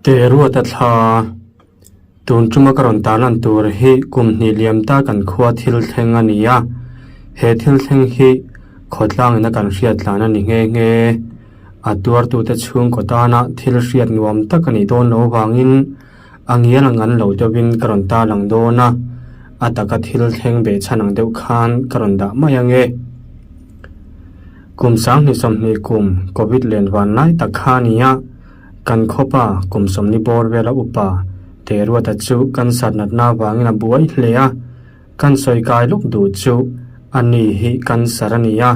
Teruata thla tun tuma ka rawn tarlan tur hi kum hnih liam ta kan khua thil thleng a ni a, he thil thleng hi khawtlang ina kan hriat tlan a ni nghe nghe. A tuartute chhungkaw tana thil hriat nuam tak a nih dawn loh avangin a ngial ang an lo deuhin ka rawn tarlang dawn a, a taka thil thleng beh chhan ang deuh khan ka rawn dah mai ange. Kum 2020 kum Covid len van lai tak kha a ni a, kan khawpa kum sawmni bawr vela upa Teruata chu cancer natna avangin a buai hle a, Kan sawi kai lawk duh chu a ni hi cancer a ni a,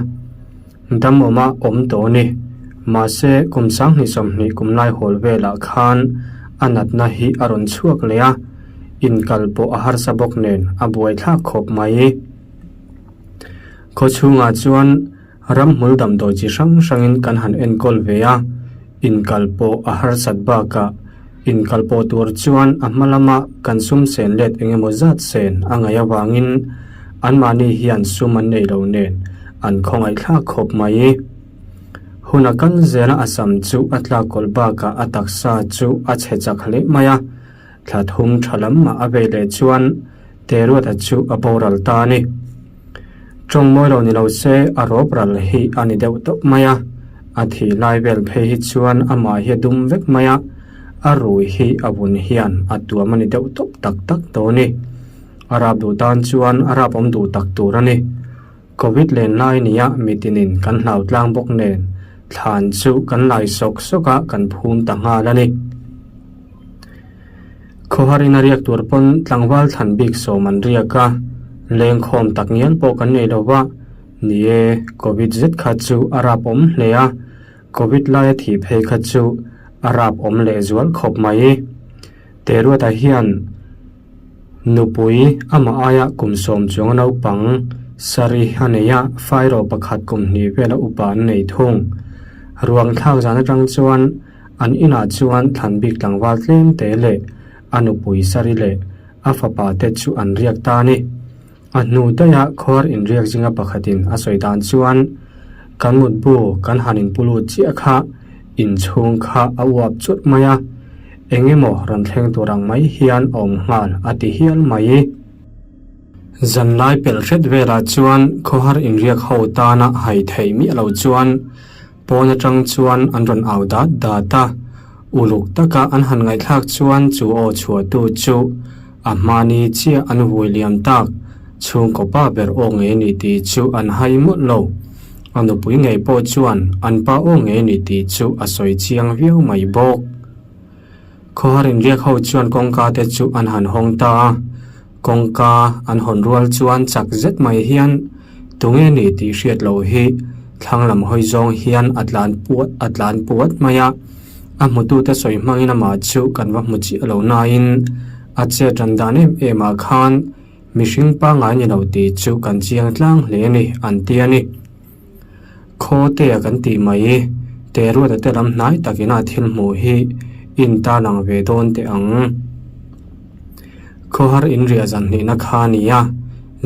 dam awma awm tawh a ni. Mahse, kum 2020 kum lai hawl velah khan a natna hi a rawn chhuak leh a, inkal pawh a harsa bawk nen a buaithlak khawp mai. Khawchhungah chuan Ramhmul damdawi chi hrang hrangin kan han enkawl ve a, inkal pawh a harsat bakah inkal pawh tur chuan a hma lama kan sum sen let eng emaw zat sen a ngaih avangin anmahni hian sum an nei lo nen an khawngaihthlak khawp mai. Hun a kal zela a sam chu a tlak kawlh bakah a taksa chu a chhe chak hle mai a, thla thum tha lam mah a vei leh chuan Teruata chu a boral ta a ni. Tawng mawi lo ni lo se a rawp ral hi a ni deuh tawp mai a, a thih lai vel phei hi chuan amah hi a dum vek mai a, a rui hi a vun hian a tuam a ni deuh tawp tak tak tawh a ni. A rap duh tan chuan a rap awm duh tak tur a ni. Covid len lai nia mitinin kan hlau tlang bawk nen thlan chu kan lai sawk sawk a kan phum ta nghal a ni. Khawharin a riak tur pawn tlangval thlan bik sawm an riak a, lengkhawm tak ngial pawh kan nei lo va, ni e, Covid zet kha chu a rap awm hle a, Covid laia thih phei kha chu a rap awm leh zual khawp mai. Teruata hian nupui amah aia kum sawm chuang a naupang sarih a nei a, fairaw pakhat kum hnih vela upa an nei thung. Ruang thlak zan atang chuan An inah chuan thlan bik tlangval tlem te leh a nupui Sari leh a fapa te chu an riak ta a ni. A hnu daih a khuar inriak zinga pakhatin a sawi dan chuan, Kan mutbu kan han inpu lut chiah kha inchhung kha a uap chut mai a, eng emaw rawn thleng tur ang mai hian a awm nghal a ti hial mai. Zanlai pelh hret velah chuan khawhar inriak ho tana hai theih miah lo chuan Pawn atang chuan an rawn au dat dat a, uluk taka an han ngaihthlak chuan chu aw chhuahtu chu a hmani chiah an vui liam tak, chhungkaw pa ber aw ngei ni tih chu an hai mawlh lo. A nupui ngei pawh chuan an pa aw ngei ni tih chu a sawi chiang viau mai bawk. Khawhar inriak ho chuan kawngka te chu an han hawng ta a, Kawngka an hawn rual chuan chak zet mai hian tunge ni tih hriat loh hi thlang lam hawi zawng hian a tlan puat a tlan puat mai a. A hmutute sawi hmangin amah chu kan va hmu chiah lo nain a chet ran dan em em ah khan mihring pangngai ni lo tih chu kan chiang tlang hle a ni an ti a ni. Khaw te a kan tih mai Teruata te lam hnai takin a thil hmuh hi in ta lang ve dawn teh ang. Khawhar in riah zan hnihna kha a ni a,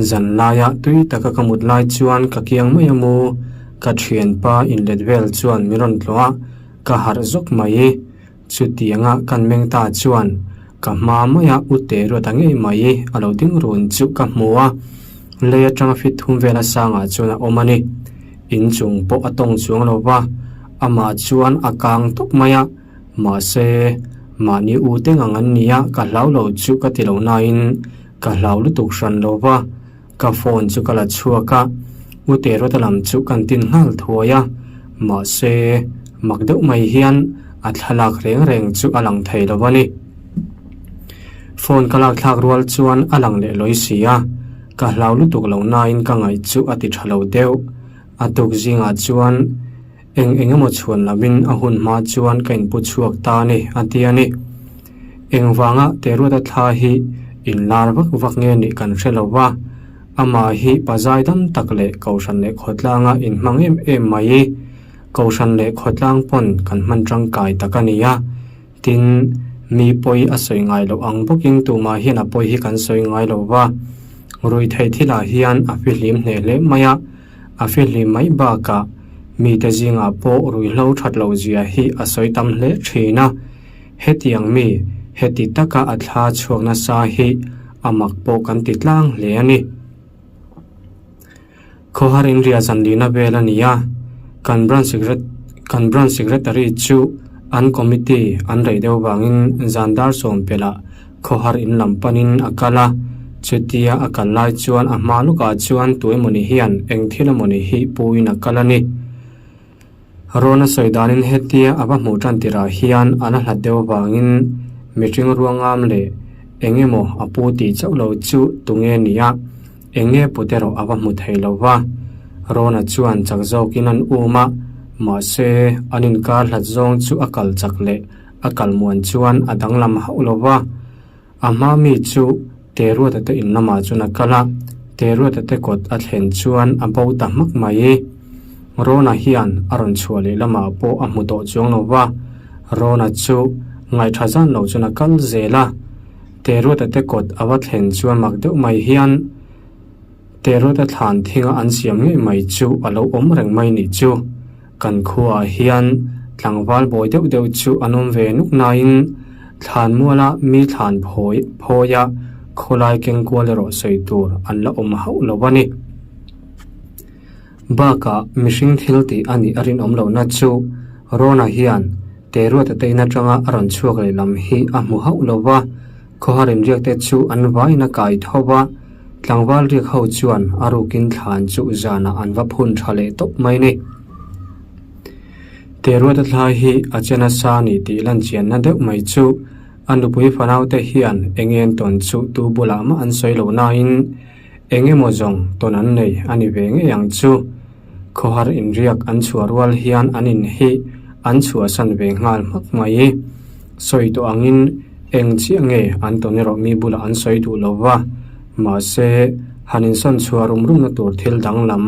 zan laia tui taka ka mut lai chuan ka kiang mai a mu, ka thianpa inlet vel chuan min rawn tlawh a, ka harh zawk mai. Chutianga kan meng ta chuan ka hma maia u Teruata ngei mai a lo ding run chu ka hmu a, lei atanga fit thum vela sangah chuan a awm a ni. Inchung pawh a tawng chuang lo va, amah chuan a kang tawp mai a. Mahse, mahni u te ngang an nia ka hlau lo chu ka ti lo nain ka hlau lutuk hran lo va, ka phone chu ka la chhuak a, u Teruata lam chu kan tin nghal thuai a, mahse, mak deuh mai hian a thlalak reng reng chu a lang thei lo a ni. Phone ka lak thlak rual chuan a lang leh lawi si a, ka hlau lutuk lo nain ka ngaih chu a ti tha lo deuh. A tuk zingah chuan. Eng eng emaw chhuan lovin a hun hma chuan ka inpu chhuak ta a ni, a ti a ni. Engvanga Teruata thla hi inlar vak vak nge nih kan hre lo va, amah hi pazai dam tak leh Kohhran leh khawtlanga inhmang em em mai. Kohhran leh khawtlang pawn kan hman tangkai tak a ni a, tin, mi pawi a sawi ngai loh ang bawkin tumah hian a pawi hi kan sawi ngai lo va, ruihtheih thilah hian a fihlim hneh hle mai a. A fihlim mai bakah mite zingah pawh ruihhlo that loh zia hi a sawi tam hle thin a. Hetiang mi heti taka a thla chhuak nasa hi a mak pawh kan ti tlang hle a ni. Khawhar inria zanlina vel a ni a, kan branch kan branch secretary chu an committee an rei deuh vangin zan dar sawm pelh ah khawhar in lam panin a kal a, chutia a kal lai chuan a hma lukah chuan tuemawni hian eng thil emawni hi puin a kal a ni. Rawn a sawi danin hetia a va hmuh tan tirah hian a la hlat deuh avangin mihring ruangam leh eng emaw a pu tih chauh lo chu tunge nia eng nge put erawh a va hmu thei lo va. Rawna chuan chak zawkin an um a, mahse an inkar hlat zawng chu a kal chak leh a kal muan chuan a danglam hauh lo va. A hma mi chu Teruata te in lamah chuan a kal a, Teruata te kawt a thlen chuan a bo ta hmak mai. Rona hian a rawn chhuah leh lamah pawh a hmu tawh chuang lo va, Rona chu ngaihṭha zan lo chuan a kal zel a. Teruata te kawt a va thlen chuan mak deuh mai hian Teruata thlan thinga an siam ngei mai chu a lo awm reng mai nih chu. Kan khuaah hian tlangval bawi deuh deuh chu an awm ve nuk nain thlanmuala mi thlan phawi phawia khawlai keng kual erawh sawi tur an la awm hauh lo a ni. Bakah mihring thil tih a nih a rinawm lohna chu Rona hian Teruata te in atanga a rawn chhuak leh lam hi a hmu hauh lo va, khawhar inriak te chu an vaiin a kai tho va, Tlangval riak ho chuan a rukin thlan chu zanah an va phun tha leh tawp mai ni. Teruata thlai hi a che nasa ni tih lan chianna deuh mai chu a nupui fanaute hian eng en tawn chu tu bulah mah an sawi lo nain eng emaw zawng tawn an nei a ni ve ngei ang chu. Khawhar inriak an chhuah rual hian an in hi an chhuahsan ve nghal hmak mai. Sawi tawh angin eng chiah nge an tawn erawh mi bulah an sawi duh lo va, mahse han insawn chhuah rum rumna tur thil danglam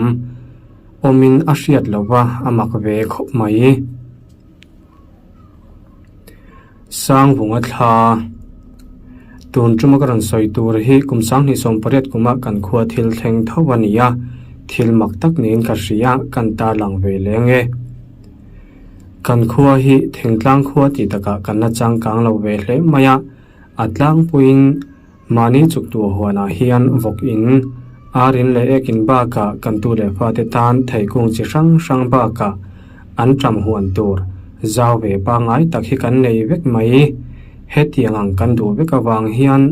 awmin a hriat lo va, a mak ve khawp mai. Sangvunga thla Tun tuma ka rawn sawi tur hi kum 28 kuma kan khua thil thleng tho a ni a, thil mak tak niin ka hria, kan tarlang ve leng e. Kan khua hi thingtlang khua tih takah kan la changkang lo ve hle mai a, a tlangpuiin mahni chuktuah huanah hian vawk in, ar in leh ek in bakah kan tu leh fate tan theikung chi hrang hrang bakah an ṭam huan tur zau ve pangngai tak hi kan nei vek mai. Hetiang ang kan duh vek avang hian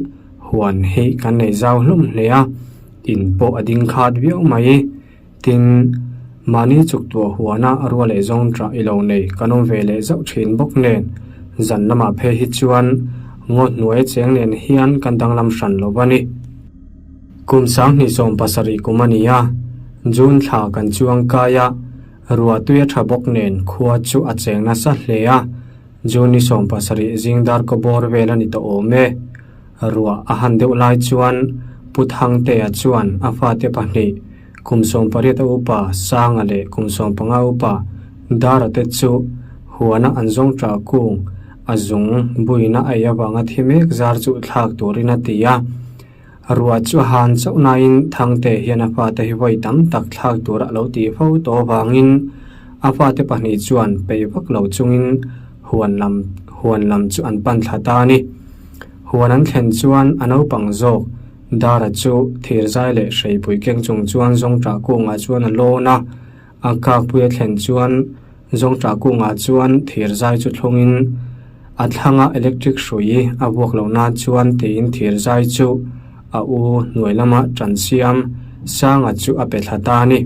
huan hi kan nei zau hlawm hle a, in pawh a ding khat viau mai. Tin, mahni chuktuah huana a rua leh zawng ṭah i lo nei kan awm ve leh zauh ṭhin bawk nen, zan lamah phei hi chuan ngaw hnuai cheng nen hian kan danglam hran lo va ni. Kum 2070 kum a ni a, June thla kan chuang kai a, ruah tui a ṭha bawk nen khua chu a cheng nasa hle a, June ni 70 zing dar kaw bawr vel a ni tawh awm e. Ruah a han deuh lai chuan Pu Thangtea chuan a fate pahnih, kum 18 a upa Sanga leh kum 15 upa Dara te chu huana an zawng ṭah kung a zung buina a ei avanga thi mek zar chu thlak turin a ti a. Ruah chu a han chauh nain Thangtea hian a fate hi vawi tam tak thlak tur a lo tih fo tawh avangin a fate pahnih chuan peih vak lo chungin huan lam huan lam chu an pan thla ta a ni. Huan an thlen chuan a naupang zawk Dara chu thirzai leh hreipui keng chung chuan zawngṭah kungah chuan a lawn a, a kakpui a thlen chuan zawngṭah kungah chuan thirzai chu thlungin a thlanga electric hrui a vuak loh nan chuan tiin thirzai chu a u hnuai lama ṭan siam Sanga chu a pe thla ta a ni.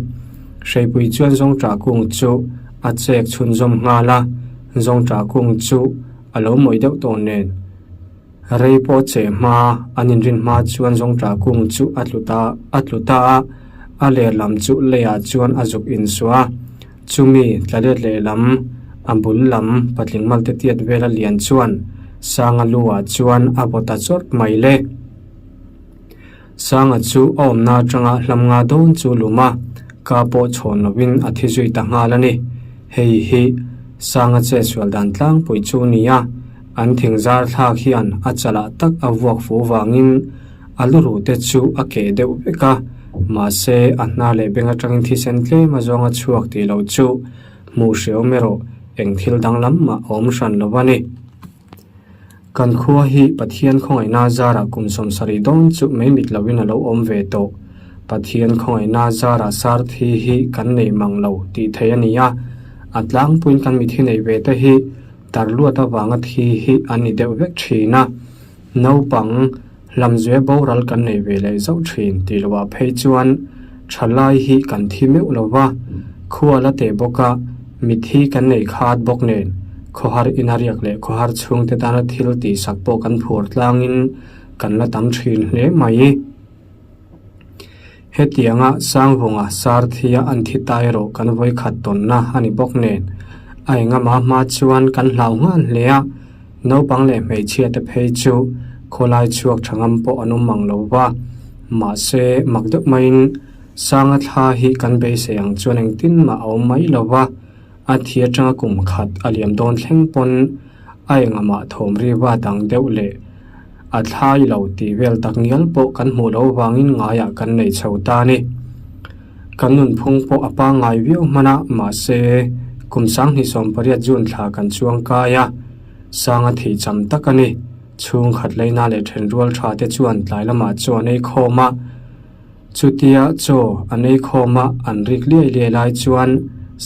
Hreipui chuan zawngṭah kung chu a chek chhunzawm nghal a, zawngṭah kung chu a lo mawih deuh tawh nen. Rei pawh che hma an inrin hma chuan zawngṭah kung chu a tlu ta a tlu ta a, a ler lam chu leiah chuan a zuk insuah a. Chumi tla let lehlam a bul lam patling malte tiat vela lian chuan Sanga lu-ah chuan a vaw ta chawrh mai le. Sanga chu a awmna atanga hlam nga dawn chu lum a, ka pawh chhawn lovin a thi zui ta nghal a ni. Hei hi Sanga chetsual dan tlangpui chu ni a, an thing zar thlak hian a chalah tak a vuak fu vangin a lu te chu a keh deuh vek a, mahse a hnar leh beng atangin thisen tlem a zawng a chhuak tih loh chu hmuh hreawm erawh eng thil danglam mah a awm hran lo a ni. Kan khua hi Pathian khawngaihna zarah kum 70 dawn chu mai mit loin a lo awm ve tawh. Pathian khawngaihna zarah sar thi hi kan nei mang lo tih theih a ni a, a tlangpuiin kan mithi nei ve te hi tar luat avanga thi hi an ni deuh vek thin a. Naupang hlamzuia boral kan nei ve leh zauh thin tih loah phei chuan thalai hi kan thi meuh lo va, khua la teh bawk a, mithi kan nei khat bawk nen khawhar ina riak leh khawhar chhungte tana thil tihsak pawh kan phur tlangin kan la tam thin hle mai. Hetianga Sangvunga Sarthia an thi ta erawh kan vawikhat tawnna a ni bawk nen, a engama hma chuan kan hlau nghal hle a, naupang leh hmeichhia te phei chu khawlai chhuak tha ngam pawh an awm mang lo va. Mahse, mak deuh maiin Sanga thla hi kan beisei ang chuan engtin mah a awm mai lo va, a thi atanga kum khat a liam dawn thleng pawn a engamah thawm ri va dang deuh leh a thlai lo tih vel tak ngial pawh kan hmuh loh vangin ngaiah kan nei chho ta a ni. Kan nunphung pawh a pangngai viau hman a, mahse, kum 2018 June thla kan chuang kai a, sang a thih cham tak a ni. Chhungkhat leina leh thenrual tha te chuan tlai lamah chaw an ei khawm a, chutia chaw an ei khawm a an rik liai liai lai chuan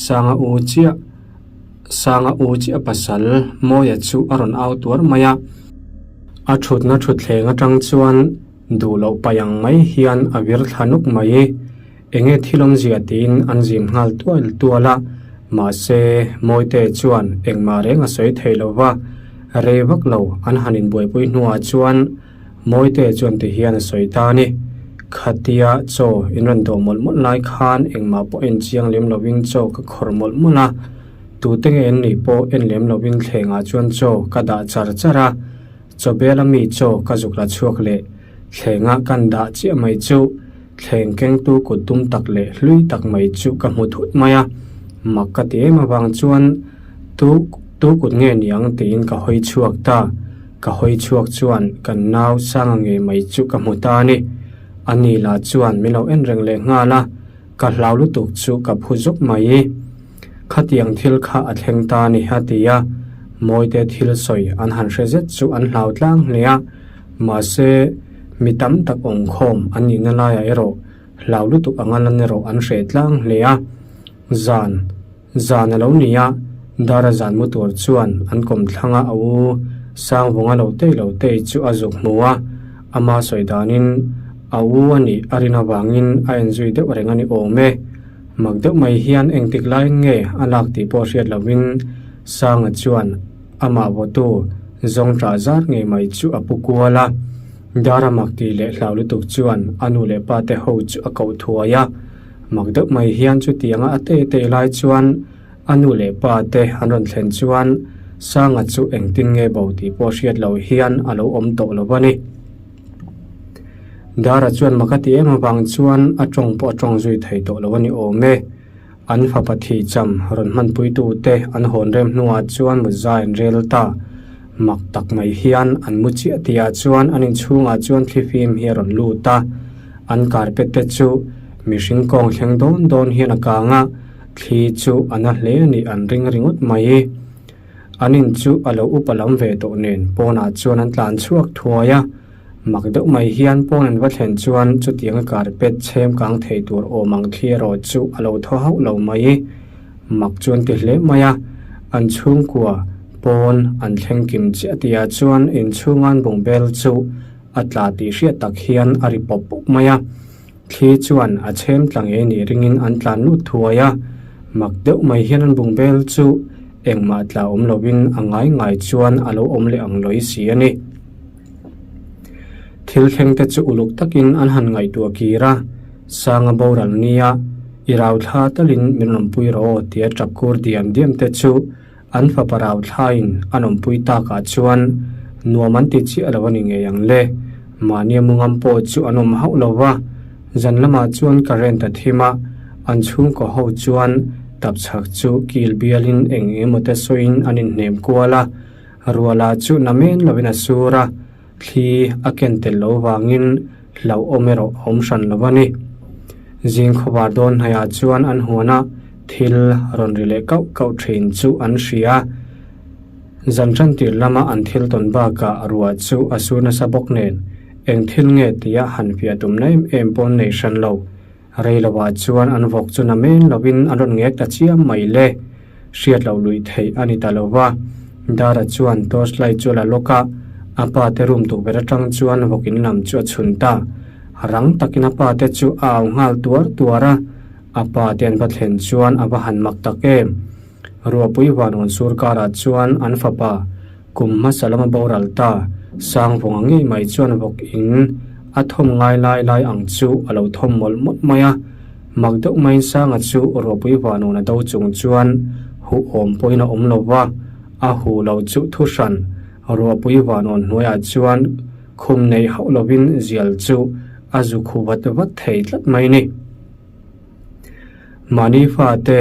Sanga u chiah Sanga u chiah pasal Mawia chu a rawn au tuar mai a. A thutna thutthleng atang chuan duh loh paih ang mai hian a vir thla nuk mai. Enge thil awmzia tiin an zim nghal tual tual a, mahse Mawite chuan engmah reng a sawi thei lo va, rei vak lo an han inbuaipui hnuah chuan Mawite chuan ti hian a sawi ta a ni. Khatia chaw in rawn dawh mawlh mawlh lai khan engmah pawh en chiang lem lovin chaw ka khawrh mawlh mawlh a, tute nge an nih pawh en lem lovin thlengah chuan chaw ka dah char char a, chaw bela mi chaw ka zuk la chhuak leh thlenga kan dah chiah mai chu thleng kengtu kut dum tak leh hlui tak mai chu ka hmu thut mai a, mak ka ti em avang chuan tu tu kut nge niang tiin ka hawi chhuak ta. Ka hawi chhuak chuan kan nau Sanga ngei mai chu ka hmu ta a ni. Ani lah chuan min lo en reng leh nghal a, ka hlau lutuk chu ka phu zuk mai. Khatiang thil kha a thleng ta a ni a ti a, Mawite thil sawi an han hre zet chu an hlau tlang hle a, mahse mi tam tak awmkhawm an nihna laiah erawh hlau lutuk anga lan erawh an hreh tlang hle a. Zan. Zan a lo ni a, Dara zan mu tur chuan an kawmthlang a a u Sangvunga lo tei lo tei chu a zuk hmu a, ama sawi danin a u a nih a rin avangin a enzui deuh reng a ni awm e. Mak deuh mai hian engtik laiin nge a lak tih pawh hriat lovin Sanga chuan amah vawtu zawng ṭah zar ngei mai chu a pu kual a. Dara mak tih leh hlau lutuk chuan a nu leh pa te ho chu a koh thuai a. Mak deuh mai hian chutianga a tei tei lai chuan a nu leh pa te an rawn thlen chuan Sanga chu engtin nge bo tih pawh hriat loh hian a lo awm tawh lo a ni. Dara chuan mak a ti em avang chuan a tawng pawh a tawng zui thei tawh lo a ni awm e. An fapa thihcham rawn hmanpuitute an hawn rem hnuah chuan mut zai an rel ta. Mak tak mai hian an mu chiah tihah chuan an inchhungah chuan thlifim hi a rawn lut a. An carpet te chu mihring kawng thleng dawn dawn hian a kang a, thli chu a na hle a nih an ring ringawt mai. An in chu a lo upa lam ve tawh nen pawnah chuan an tlan chhuak thuai a. Mak deuh mai hian pawn an va thlen chuan chutianga carpet chhem kang thei tur awm ang thli erawh chu a lo thaw hauh lo mai. Mak chu an ti hle mai a, an chhungkua pawn an thleng kim chiah tihah chuan inchhunga an bungbel chu a tla tih hriat tak hian a ri pawp pawp mai a. Thli chuan a chhem tla ngei nih ringin an tlan lut thuai a, mak deuh mai hian an bungbel chu engmah tla awm lovin a ngai ngai chuan a lo awm leh ang lawi si a ni. Thil thleng te chu uluk takin an han ngaihtuah kir a, Sanga boral nia i rau thla talin min rawnpui rawh aw tia tap kur diam diam te chu an fapa rau thlain an awmpui takah chuan nuam an ti chiah lo a ni ngei ang le. Mahnia mu ngam pawh chu an awm hauh lo va, zan lamah chuan current a thim a, an chhungkaw ho chuan tapchhak chu kil bialin eng emaw te sawiin an inhnem kual a, Ruala chu namen lovin a sur a, thli a ken tel lo vangin hlauhawm erawh a awm hran lo a ni. Zing khawvar dawn hnaiah chuan an huana thil rawn ri leh kauh kauh thin chu an hria. Zan ṭantir lama an thil tawn bakah ruah chu a sur nasa bawk nen, eng thil nge tia han fiah tumna em em pawh an nei hran lo. Rei lovah chuan an vawk chu na men lovin an rawn ngek ta chiam mai le. Hriat loh luih theih a ni ta lo va. Dara chuan torch light chu a la lawk a, a pa te room tukverh atang chuan vawk in lam chu a chhun ta. Rang takin a pa te chu a au nghal tuar tuar a, a pa te an va thlen chuan a va han mak tak em. Ruahpui Vanawn Surkarah chuan an fapa kum hmasa lama boral ta Sangvunga ngei mai chuan vawk in a thawm ngai lai lai ang chu a lo thawm mawlh mawlh mai a. Mak deuh maiin Sanga chu Ruahpui Vanawn a do chung chuan huh awm pawhin a awm lo va, a huh lo chu thu hran Ruahpui Vanawn hnuaiah chuan khum nei hauh lovin zial chu a zu khu vat vat thei tlat mai ni. Mahni fate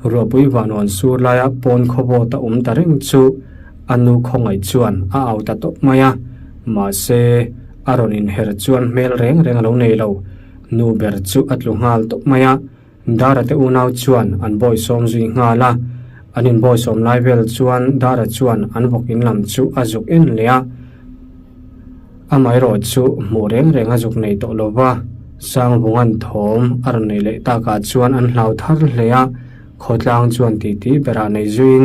ruahpui vanawn sur laia pawn khawvawt a awm ta reng chu a nu khawngaih chuan a au ta tawp mai a, mahse a rawn inher chuan hmel reng reng a lo nei lo. Nu ber chu a tlu nghal tawp mai a, Dara te unau chuan an bawisawm zui nghal a, an inbawisawm lai vel chuan Dara chuan an vawk in lam chu a zuk en leh a. Amaherawh chu hmuh reng reng a zuk nei tawh lo va, Sangvunga'n thawm a rawn nei leh takah chuan an hlau thar hle a, khawtlang chuan titi berah nei zuiin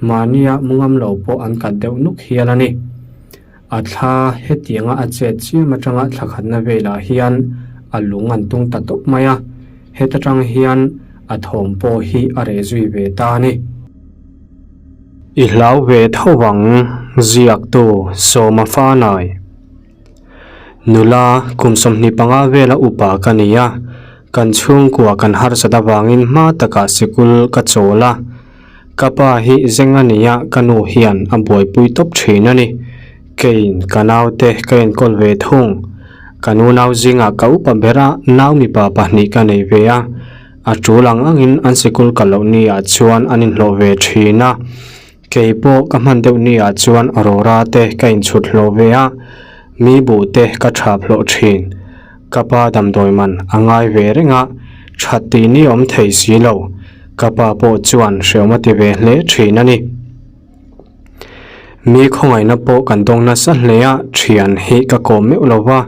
mahnia mu ngam lo pawh an kat deuh nuk hial a ni. A thla hetianga a chet chiam atanga thla khatna velah hian a lung an tung ta tawp mai a, heta tang hian a thawm pawh hi a reh zui ve ta a ni. I hlau ve tho vang, ziaktu Sawma Fanai. Nula, kum 25 vela upa ka ni a, kan chhungkua kan harsat avangin hma takah sikul ka chawl a. Ka pa hi zeng a ni a, ka nu hian a buaipui tawp thin a ni. Keiin ka naute ka enkawl ve thung. Ka nunau zingah ka upa ber a, nau mipa pahnih ka nei ve a. A tul ang angin an sikul kal loh ni ah chuan an inhlawh ve thin a, kei pawh ka hman deuh ni ah chuan Aurora te ka inchhut hlawh ve a, mi buh te ka thap hlawh thin. Ka pa damdawi man a ngai ve reng a, that tih ni awm thei si lo, ka pa pawh chuan hreawm a ti ve hle thin a ni. Mi khawngaihna pawh kan dawng nasa hle a, thian hi ka kawm meuh lo va,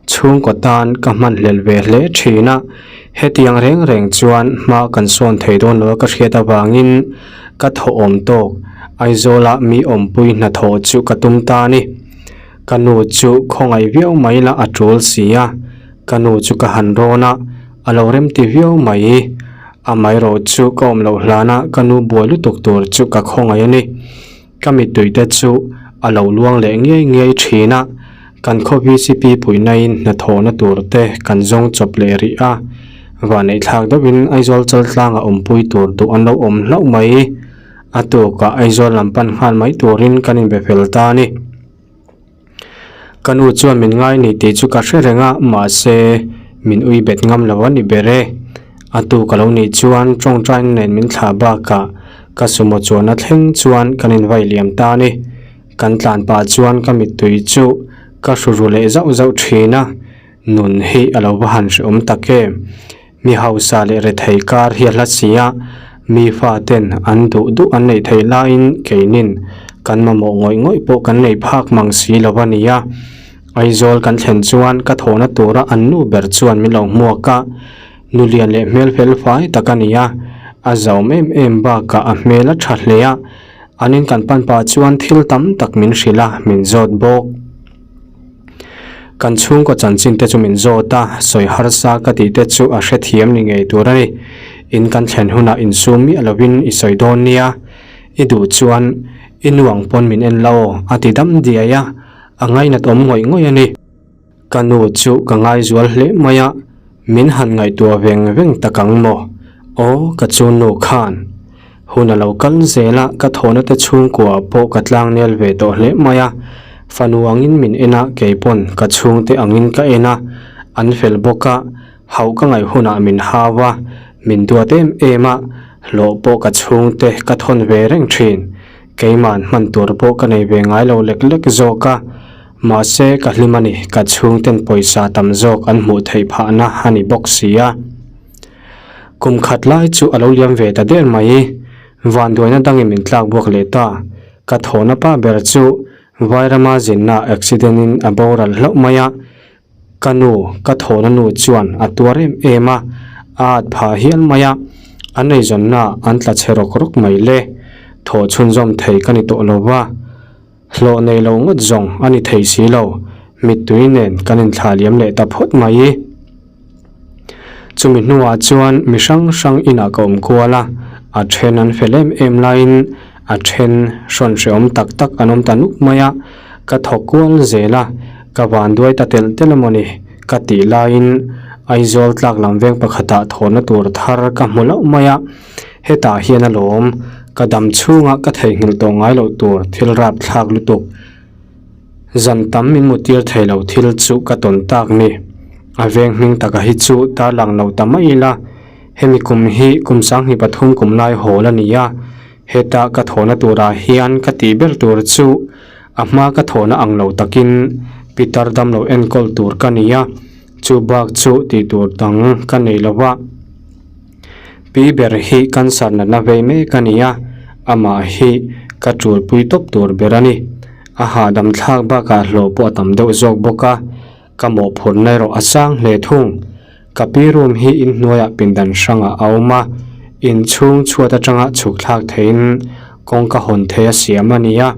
chhungkaw tan ka hmanhlel ve hle thin a, hetiang reng reng chuan hma kan sawn thei dawn lo a ka hriat avangin ka thawhawm tawk Aizawla mi awmpui hnathawh chu ka tum ta a ni. Ka nu chu khawngaih viau mai la a tul si a, ka nu chu ka han rawn a, a lo remti viau mai. Amaherawh chu ka awm loh hlana ka nu buai lutuk tur chu ka khawngaih a ni. Ka mittui te chu a lo luang leh ngei ngei thin a, kan khaw VCP puihnain hnathawhna tur te kan zawng chawp leh rih a. Vaneihthlak deuhin Aizawl Chaltlanga awmpui tur duh an lo awm hlauh mai. A tukah Aizawl lam pan nghal mai turin kan inbe fel ta a ni. Ka nu chuan min ngai ni tih chu ka hre reng a, mahse min ui bet ngam lo a ni ber e. A tu ka lo nih chuan tawngtaina nen min thlah bakah ka sumo chuanna thleng chuan kan invai liam ta a ni. Kan tlan pah chuan ka mittui chu ka hru ru leh zauh zauh thin a, nun hi a lo va han hreawm tak em. Mi hausa leh rethei kar hi a hla si a, mi faten an duh duh an neih theih laiin keinin kan mamawh ngawih ngawih pawh kan nei phak mang si lo a ni a. Aizawl kan thlen chuan ka thawhna tura an nu ber chuan min lo hmuak a, nu lian leh hmel fel fai tak a ni a, a zauhawm em em bakah a hmel a tha hle a, an in kan pan pah chuan thil tam tak min hrilh a, min zawt bawk. Kan chhungkaw chanchin te chu min zawt a, sawi harsa ka tih te chu a hrethiam ni ngei tur a ni. In kan thlen hunah insum miah lovin i sawi dawn nia, i duh chuan i nu ang pawn min en la aw a ti dam diai a, a ngainat awm ngawih ngawih a ni. Ka nu chu ka ngaizual hle mai a, min han ngaihtuah veng veng tak ang maw? Aw ka chu nu khan. Hun a lo kal zel a, ka thawhna te chhungkua pawh ka tlangnel ve tawh hle mai a. Fanu angin min en a, kei pawn ka chhungte angin ka en a. An fel bawk a, hauh ka ngaih hunah min hau a, min duat em em a, hlawh pawh ka chhungte ka thawn ve reng thin. Keima'n hman tur pawh ka nei ve ngai lo lek lek zawk a, mahse ka hlim a ni, ka chhungten pawisa tam zawk an hmuh theih phahna a ni bawk si a. Kum khat lai chu a lo liam ve ta der mai. Vanduaina dangin min tlak buak leh ta. Ka thawhna pa ber chu Vairama zinna accident in a boral hlauh mai a, ka nu, ka thawhna nu chuan a tuar em em a, a at phah hial mai a, an eizawnna an tla chhe rawk rawk mai le. Thawh chhunzawm thei ka ni tawh lo va. Hlawh nei lo ngawt zawng a ni thei si lo, mittui nen kan inthlah liam leh ta phawt mai. Chumi hnuah chuan mi hrang hrang inah ka awm kual a, a then an fel em em laiin a then hrawn hrehawm tak tak an awm ta nuk mai a, ka thawk kual zel a, ka van duai ta telh telh emaw ni ka tih laiin Aizawl tlak lam veng pakhatah thawhna tur thar ka hmu loh mai a. Hetah hian alawm, ka dam chhunga ka theihnghilh tawh ngai loh tur thil rap thlak lutuk. Zan tam min mutir thei lo thil chu ka tawn tak ni. A veng hming taka hi chu tarlang lo ta mai ila, hemi kum hi kum 2003 kum lai hawl a ni a, heta ka thawhna turah hian ka tih ber tur chu a hma ka thawhna ang lo takin pitar damlo enkawl tur ka ni a, chu bak chu tih tur dang ka nei lo va. Pi ber hi cancer natna vei mek a ni a, amah hi ka tulpui tawp tur ber a ni. A hahdam thlak bakah hlawh pawh a tam deuh zawk bawk a, ka mawhphurhna erawh a sang hle thung. Ka pi room hi inhnuaiah pindan hrangah a awm a, inchhung chhuat atanga chhuk thlak theihin kawngka hawn thei a siam a ni a,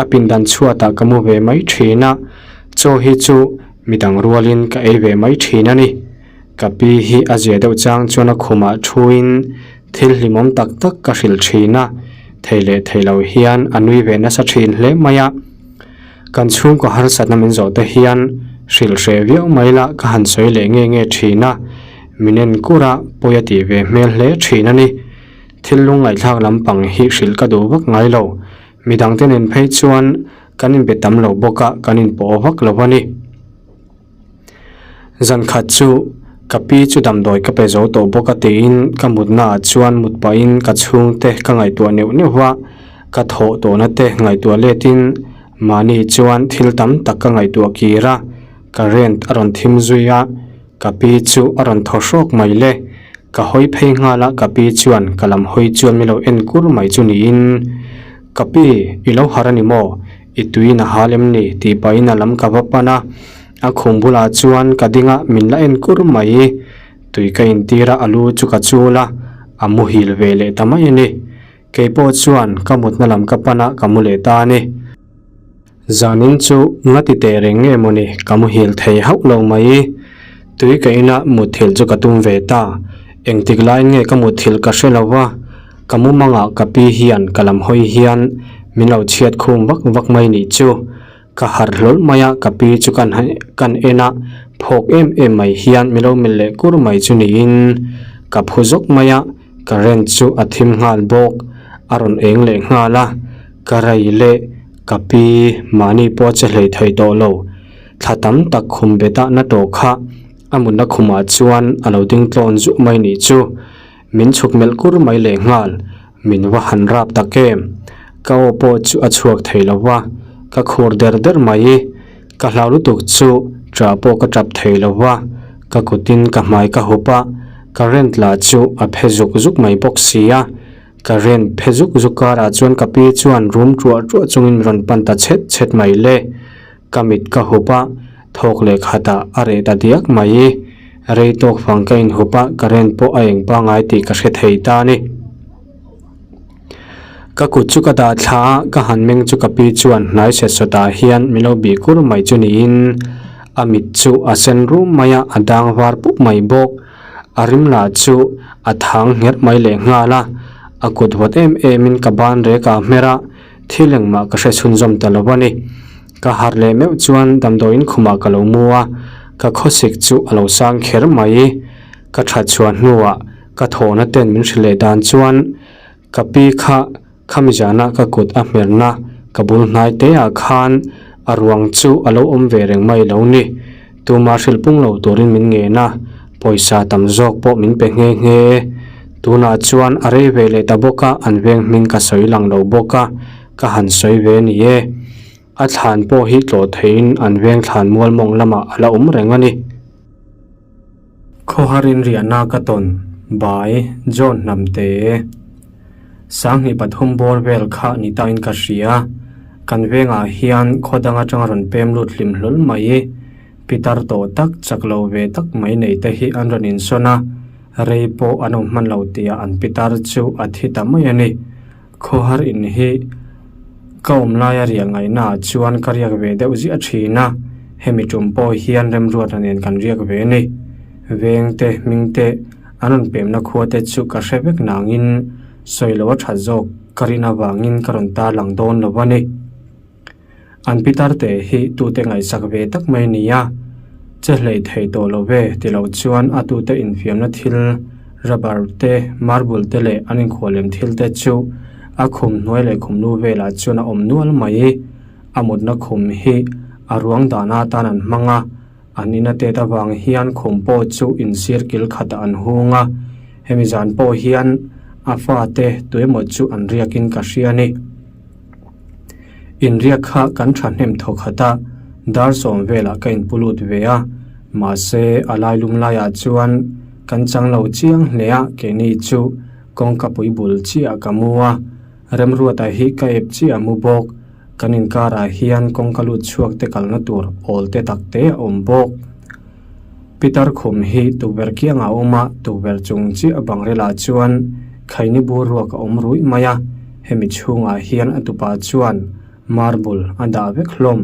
a pindan chhuatah ka mu ve mai thin a, chaw hi chu midang rualin ka ei ve mai thin a ni. Ka pi hi a zia deuh chang chuan a khumah thuin thil hlimawm tak tak ka hrilh thin a, thei leh thei lo hian a nui ve nasa thin hle mai a. Kan chhungkaw harsatna min zawh te hian hrilh hreh viau mai la ka han sawi leh nge nge thin a, min en kur a pawi a tih ve hmel hle thin a ni. Thil lungngaihthlak lampang hi hrilh ka duh vak ngai lo, midangte nen phei chuan kan inbe tam lo bawk a, kan inpawh vak lo a ni. Zan khat chu ka pi chu damdawi ka pe zo tawh bawk a tiin ka mutna ah chuan mut pahin ka chhungte ka ngaihtuah neuh neuh a, ka thawh tawhna te ngaihtuah letin mahni chuan thil tam tak ka ngaihtuah kir a, current a rawn thim zui a, ka pi chu a rawn thaw hrawk mai le. Ka hawi phei nghal a, ka pi chuan ka lam hawi chuan min lo en kur mai chu niin, Ka pi, i lo harh a ni maw? I tuiin a hal em ni? tih pahin a lam ka va pan a, a khum bulah chuan ka ding a, min la en kur mai. Tui ka intir a, a lu chu ka chul a, a muhil ve leh ta mai a ni. Kei pawh chuan ka mutna lam ka pan a, ka mu leh ta a ni. Zanin chu nga ti teh reng nge mawni ka muhil thei hauh lo mai. Tui ka ina muthilh chu ka tum ve ta. Engtik laiin nge ka muthilh ka hre lo va. Ka mumangah ka pi hian ka lam hawi hian min lo chhiat khum vak vak mai nih chu. Ka harh hlawl mai a, ka pi chu kan kan en a, phawk em em mai hian min lo melh leh kur mai chu niin ka phu zawk mai a, current chu a thim nghal bawk, a rawn eng leh nghal a, ka rei leh ka pi mahni pawh a che hlei thei tawh lo. Thla tam tak khum bet ah na tawh kha a mutna khumah chuan a lo ding tlawn zuh mai nih chu. Min chhuk melh kur mai leh nghal, min va han rap tak em? Ka aw pawh chu a chhuak thei lo va, ka khur der der mai. Ka hlau lutuk chu ṭah pawh ka ṭap thei lo va, ka kutin ka hmai ka hup a, current lah chu a phe zuk zuk mai bawk si a. Current phe zuk zuk karah chuan ka pi chuan rum ṭuah ṭuah chungin min rawn pan ta chhet chhet mai le. Ka mit ka hup a, thawk leh khatah a reh ta diak mai. Rei tawk fang ka inhup a, current pawh a eng pangai tih ka hre thei ta a ni. Ka kut chu ka dah thla a, ka han meng chu ka pi chuan hnai set sawtah hian min lo bih kur mai chu niin a mit chu a sen rum mai a, a dang var pup mai bawk. A rim lah chu a thang ngherh mai leh nghal a, a kut vawt em emin ka ban rek ah hmer a, Thil engmah ka hre chhunzawm ta lo a ni. Ka harh leh meuh chuan damdawiin khumah ka lo mu a, ka khawsik chu a lo sang kher mai. Ka that chhuah hnuah ka thawhna ten min hrilh leh dan chuan ka pi kha khami zana ka kut a hmerna ka bul hnai te ah khan a ruang chu a lo awm ve reng mai lo ni. Tumah hrilh pung lo turin min ngen a, pawisa tam zawk pawh min pe nghe nghe. Tunah chuan a rei ve leh ta bawk a, an veng hming ka sawi lang lo bawk a, ka han sawi ve ni e. A thlan pawh hi tlawh theiin an veng thlan mual mawng lamah a la awm reng a ni. Khawharin riahna ka tawn, Bai, John Hnamte. 300 bawr vel kha ni tain ka hria. Kan vengah hian khaw dang atanga rawn pem lut hlim hlawl mai. Pitar tawh tak, chak lo ve tak mai nei te hi an rawn insawn a, rei pawh an awm hman lo tihah an pitar chu a thi ta mai a ni. Khawhar in hi ka awm laia riah ngaihna ah chuan ka riak ve deuh ziah thin a, hemi tum pawh hian remruatna nen kan riak ve a ni. Veng te, hming te, an rawn pemna khua te chu ka hre vek nangin sawi lo a that zawk ka rin avangin ka rawn tarlang dawn lo a ni. An pitar te hi tute ngaihsak ve tak mai a ni a, che hlei thei tawh lo ve ti lo chuan a tute infiamna thil rubber te, marble te leh an inkhualem thil te chu a khum hnuai leh khum lu velah chuan a awm nual mai. A mutna khum hi a ruang dana atan an hmang a, an ina tet avang hian khum pawh chu insir kil khatah an hung a, hemi zan pawh hian a fate tuemaw chu an riakin ka hria a ni. Inriak kha kan thahnem thaw khat a, dar sawm velah ka inpu lut ve a, mahse a lailum laiah chuan kan chang lo chiang hle a, keini chu kawngka pui bul chiah ka mu a, Remruata hi ka ep chiah a mu bawk, kan inkarah hian kawngka lut chhuak te kalna tur awl te tak te a awm bawk. Pitar khum hi tukverh kiangah a awm a, tukverh chung chiah bangrelah chuan khaini bur ruak a awm ruih mai a, hemi chhungah hian a tupa chuan marble a dah vek hlawm.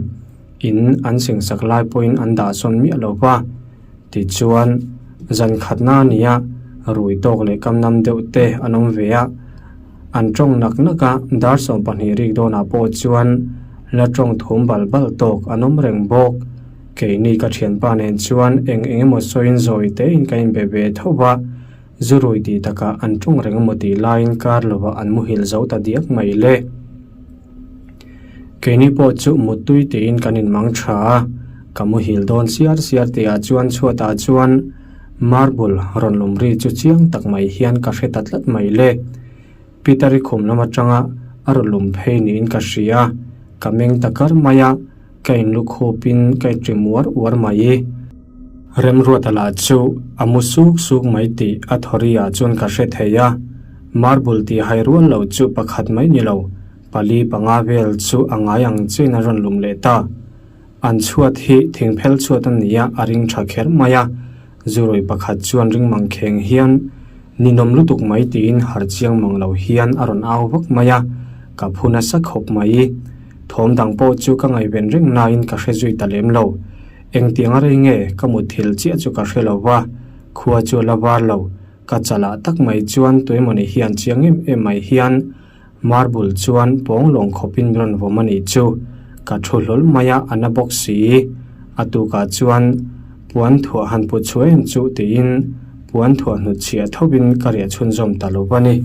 In an sengsak lai pawhin an dah sawn miah lo va. Tichuan, zan khatna a ni a, rui tawk leh kamnam deuh te an awm ve a, an tawng nak nak a, dar 12 rik dawnah pawh chuan la tawng thum bal bal tawk an awm reng bawk. Keini ka thianpa nen chuan eng eng emaw sawiin zawi tein ka inbe ve tho va, zu rui tih takah an tawng reng emaw tih laiin kar lovah an muhil zo ta diak mai le. Keini pawh chu muttui tiin kan inmang tha a, ka muhil dawn siar siar tihah chuan chhuatah chuan marble rawn lum ri chu chiang tak mai hian ka hre ta tlat mai le. Peter-i khum lam atanga a rawn lum phei niin ka hria, ka meng ta kar mai a, ka inlukhupin ka inṭim uar uar mai. Remruata lah chu a mu suk suk mai tih a thawri-ah chuan ka hre thei a, marble tih hai rual lo chu pakhat mai ni lo, pali panga vel chu a ngai ang chiin a rawn lum leh ta. An chhuat hi thingphel chhuat a ni a, a ring tha kher mai a, zurui pakhat chuan ring mang kheng hian ninawm lutuk mai tiin har chiang mang lo hian a rawn au vak mai a, ka phu nasa khawp mai. Thawm dang pawh chu ka ngaihven reng nain ka hre zui ta lem lo. Engtiang a rei nge ka mutthil chiah chu ka hre lo va, khua chu a la var lo, ka chalah tak mai chuan tuemawni hian chiang em em mai hian Marble chuan pawng lawng khawpin min rawn vawm a nih chu. Ka thu hlawl mai a, a na bawk si. A tukah chuan puan thuah han put chhuah em chu tiin puan thuah hnutchhiah thovin ka riah chhunzawm ta lo va ni.